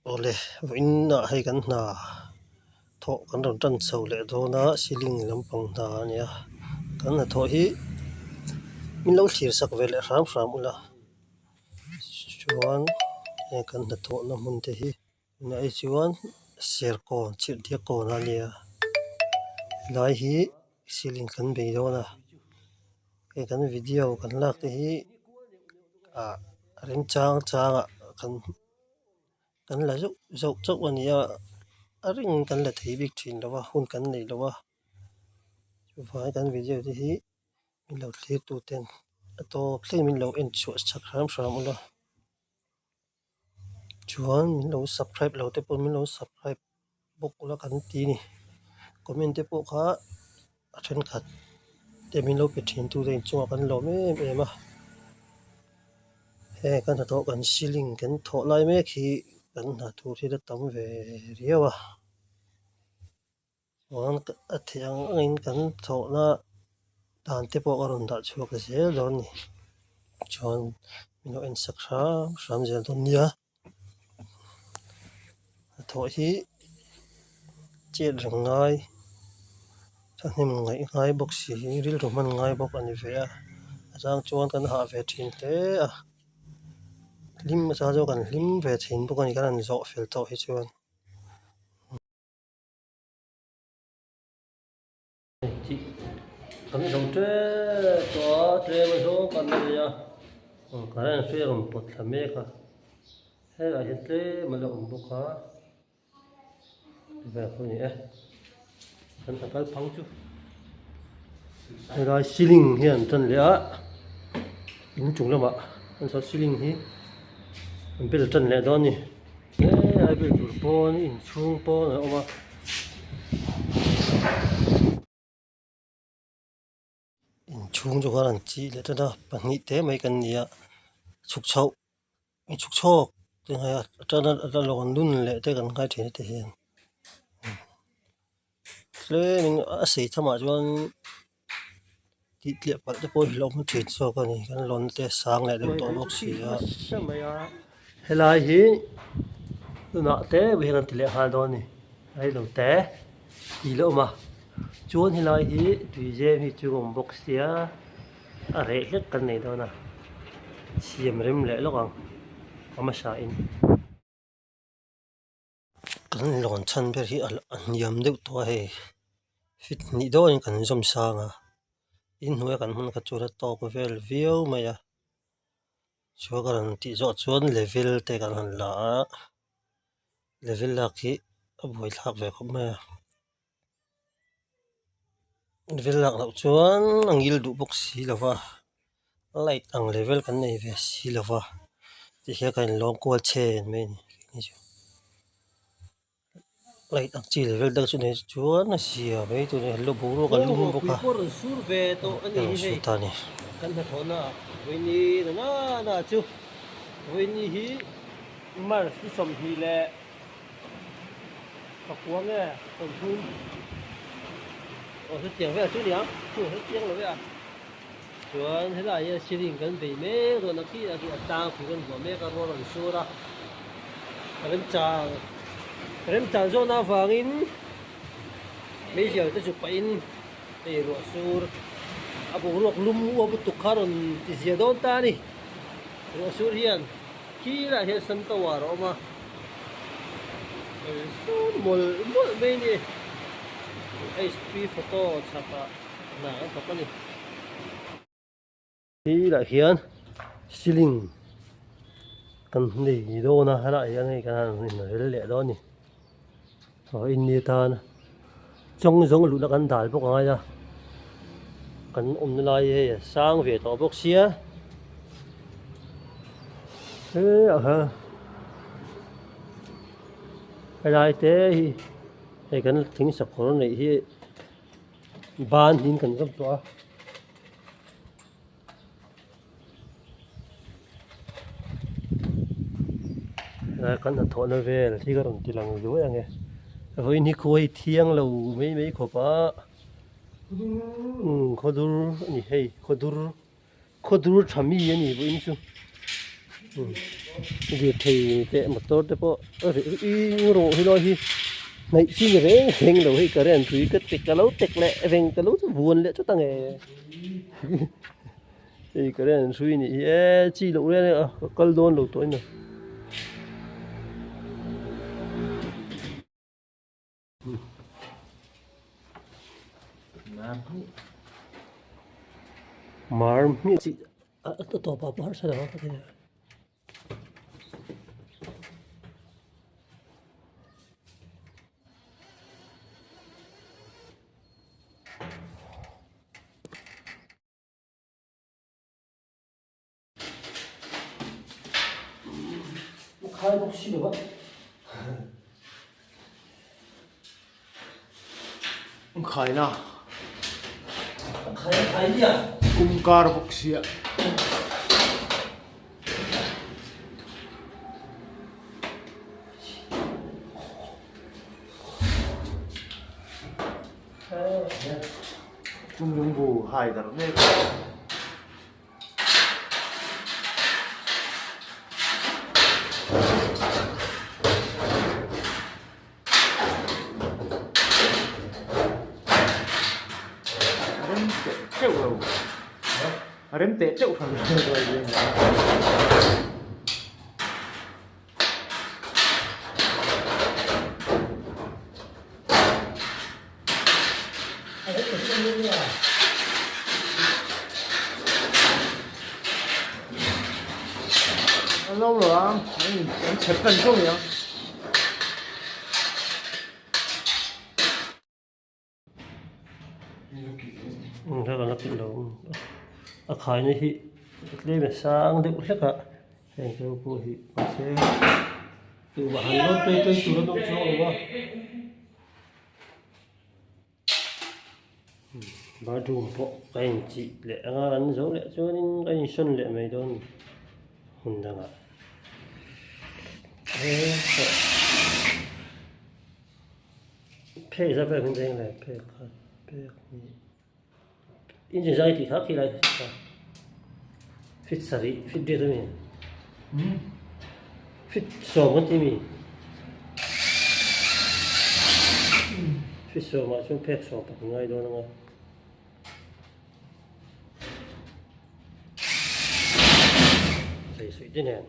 Awle vawiinah hei kan hna thawh kan rawn tan chho leh dawn a ceiling lampang hna a nia kan hnathawh hi min lo thlir sak ve leh hram hram ula chuan heng kan hnathawhna hmun te hi tunah hi chuan serkawn chirhdiak kawn a nia helai hi ceiling kan bei dawn a hei kan video kan lak te hi ah remchang changah kan. Kan la zauh zauh chauh a ni a, a ring kan la thei bik thin lo a, hun kan nei lo a, chuvangin kan video te hi min lo thlir tu ten a tawp thleng min lo en chhuah chak hram hram ula, chuan min lo subscribe lo te pawh min lo subscribe bawk ula kan ti a ni, comment te pawh kha a thenkhat te min lo pe thin tu te inchungah kan lawm em em a. Heng kan hnathawh kan ceiling kan thawh lai mek hi kan hna tur hi la tam ve riau a chuan a theih ang angin kan thawhna dan te pawh a rawn dah chhuak zel dawn a ni chuan min lo en sak hram hram zel dawn nia hnathawh hi chet reng ngai thahnem ngaih ngai bawk si hi rilru hman ngai bawk a ni ve a a chang chuan kan hah ve thin hle a hlim a chang chuan kan hlim ve thin bawk a ni kan han zawh fel tawh hi chuan. Kan zo tep tawh a tlem a zawng kan la nei a current hri a rawn pawt thla mek a helaiah hian tlem a la awm bawk a vel khu a ni e kan ta kal phang chu helai ceiling hian tan leh a inchung lamah an saw ceiling hi an bel tan leh dawn a ni. He ai vel tur pawn inchhung pawn a awm a. Inchhung chu khan an chih leh tan a pahnih te mai kan ni a chhuk chhoh chhuk chhawk te ngai a a tan a lawn dun leh te kan ngai thin a ti hian tlemin a sei thamah chuan. Tih tliah palh te pawh hi hlauhawm thin zawk a ni kan lawn te a sang leh deuh tawh bawk si a helai hi tunah te hian an ti leh nghal dawn a ni reilo te tih la awm a chuan helai hi tuizem hi chu a awm bawk sia a reh hlek kan nei dawn a siam rem leh lawk ang a hmasa in. Kan lawn chhan ber hi a hniam deuh tawh a hei fit hnih dawnin kan zawm sang a inhnuaia kan hman kha chuan a tawk vel viau mai a chuan ka rawn tih zawh chuan level te kan han la a level lak hi a buaithlak ve khawp mai a level lak loh chuan a ngil duh bawk si lo va light ang level kan nei ve si lo va tihian kan inlawm kual chhen mai a ni light ang chi level deuh chu nei chuan a zia mai tur a ni hello boruak a lum bawk a a ta a ni. Kan hnathawhna ah vawiini na na chu vawiini hi March ni 20 leh Pakua nge 30 aw hetiang vel chu nia chu hetiang lo e a chuan helaiah hian ceiling kan bei mek dawn a khi a tlang pui kan vuah mek a rual rawn sur a remchang remchang zawhna avangin meizial te chu pahin hei ruah sur a boruak lum uap lutuk kha a rawn ti zia dawn ta a ni ruah sur hian. Khi lah hian sun tower a awm a sur mawlh mawlh mai a ni hp photo chhakah hna an thawk a ni. Khi lah hian ceiling kan nei dawn a helaiah hian hei kan han inrel leh dawn a ni aw in ni atan chawng zawng luhna kan dal bawk angai a kan awmna lai hi hei a sang ve tawh bawk sia helai te hi hei kan thing sakawr neih hi ban in kan zawm tawh a. Helai kan hnathawhna vel hi ka rawn ti lang zuai ang e vawiin hi khua hi thiang lo mai mai khawp a umm khawdur a ni hei khawdur khawdur tha mi a ni vawiin chu umm. Lirthei teh motor te pawh a reh ring rawh helai hi hnaih chi ni reng reng lo hei current tui ka tek ka lo tek leh reng ka lo vuan leh chawt ang e hei current hrui nih hi e chi loh reng reng a ka kal dawn lo tawh in a. Mar hmiah chi a tawp ah pawh harsa lo a ka ti a. Khai bawk si lo a. Khaina. Khai khai nia. Kumkar bawk sia. Chunglungbu hai darh mek a. Rem teh teuh lo rem teh teuh hran An lo lo a, an chep hran tho nia. A khaina hi tlem a sang deuh hlek a heng te pawh hi mahse tumah han lawn tui tui tur an awm chuang lo a bathroom pawh ka inchih leh anga an zo leh chuanin ka insawn leh mai dawn hmun dangah he. Phek zat vel kan cheng le phek khat phek hnih engine zai tih kha khi lai kha fit sarih fit riat ami fit sawm kan ti mi fit sawm ah chuan phek sawm pakhat ngai dawn anga. Sawi te nen.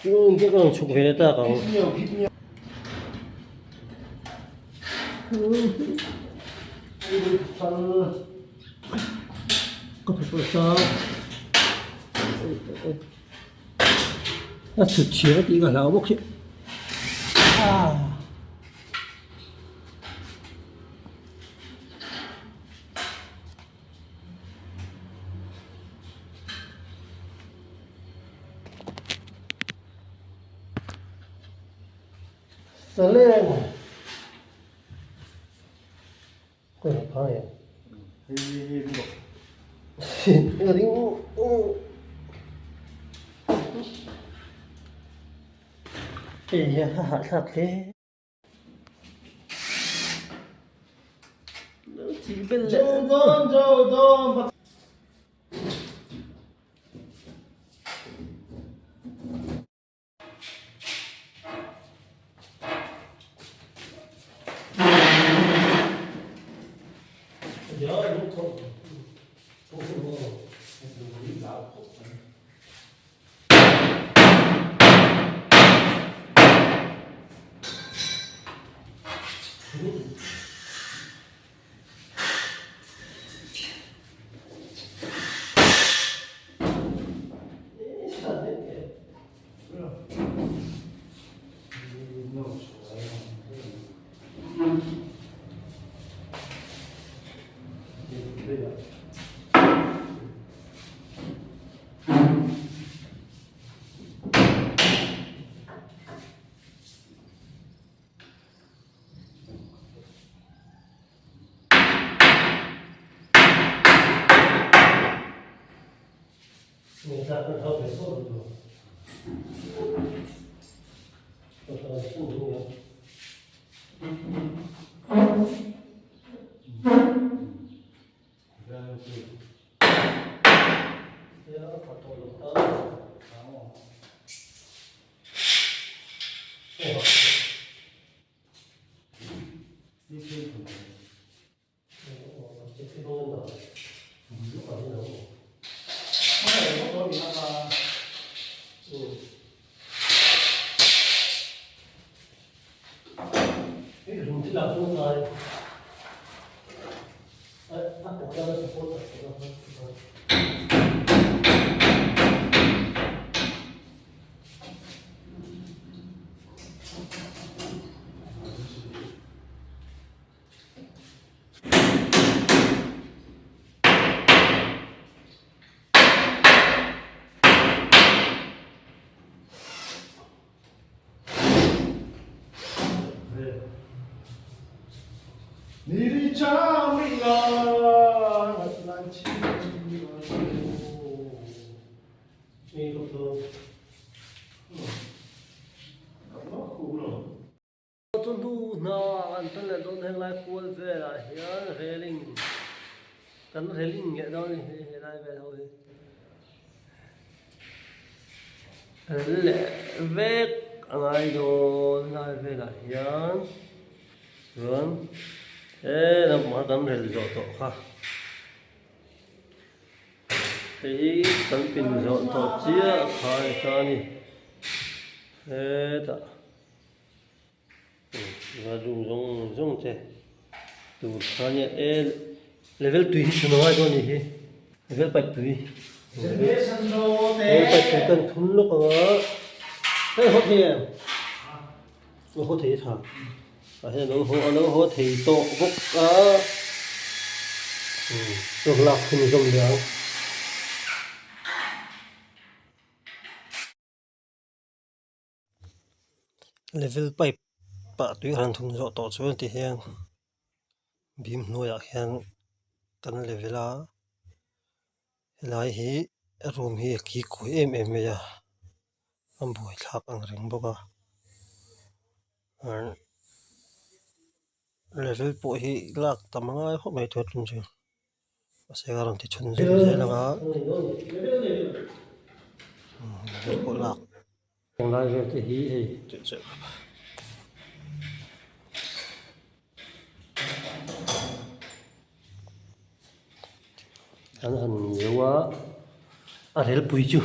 Chung te ka rawn chhuk ve leh tak ang. Ka thawk sang. A chhut chhiar a tih ka hlau bawk hi. Saleng Koi la phang em Hei ring Hei hi a hahthlak hle. Chu hnu hna kan tan leh dawn henglai kual velah hian railing kan railing leh dawn a ni hei helai vel ho hi rel leh vek a ngai dawn helai velah hian chuan he lampang kan rel zawh tawh kha. Hei hi kan pin zawh tawh chiah kha a ni ta a ni hetah room zawng zawng te tur kha a nia e level tui hi chhun a ngai dawn a nih hi level pipe tui level pipe tui kan thun lawk ang a hei haw thei em a haw thei a tha. Tah hian alo haw alo haw thei tawh bawk a umm lak hun zawm leh ang. Level pipe ah tui han thun zawh tawh chuan ti hian bim hnuaiah hian kan level a helai hi room hi a ki kawi em em mai a a buaithlak ang reng bawk a. Level pawh hi lak tam a ngai khawp mai tun chu mahse a rawn ti chhun zawm zel ang a level pawh lak lai vel te hi hei An han zo a, a rel pui chu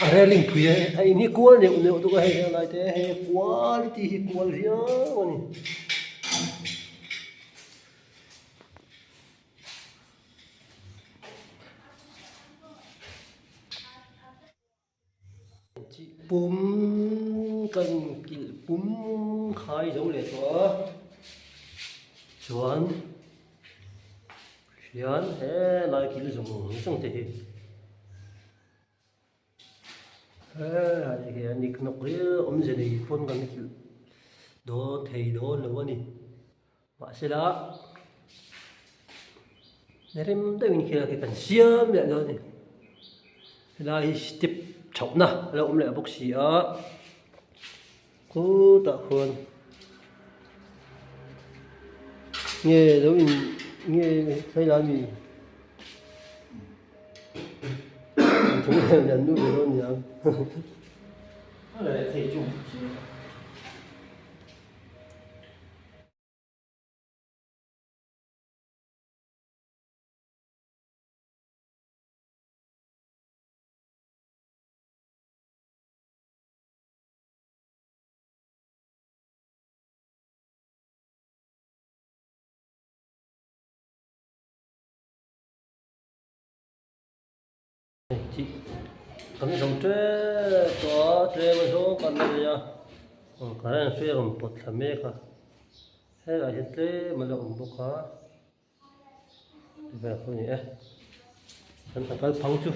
a railing pui a in hi kual neuh neuh deuh a hei helai te hei quality hi kual viau a ni. Pum kan kilh pum khai zo leh tawh a chuan hian helai kil zawng zawng te hi helai te hian nik nawk riau awmze nei pawn kan kilh dawn thei dawn lo a ni. Mahsela rem deuhin khi khi kan siam leh dawn a ni. Helai hi step chhohna a lo awm leh bawk si a, khutah khuan nge lo in nge helai mi thing lian nu ve dawn a ni ang. Kan zo tep tawh a tlem a zawng kan la nei a current hri a rawn pawt thla mek a helaiah hian tlem a la awm bawk a ti vel kha a ni e kan kal phang chu.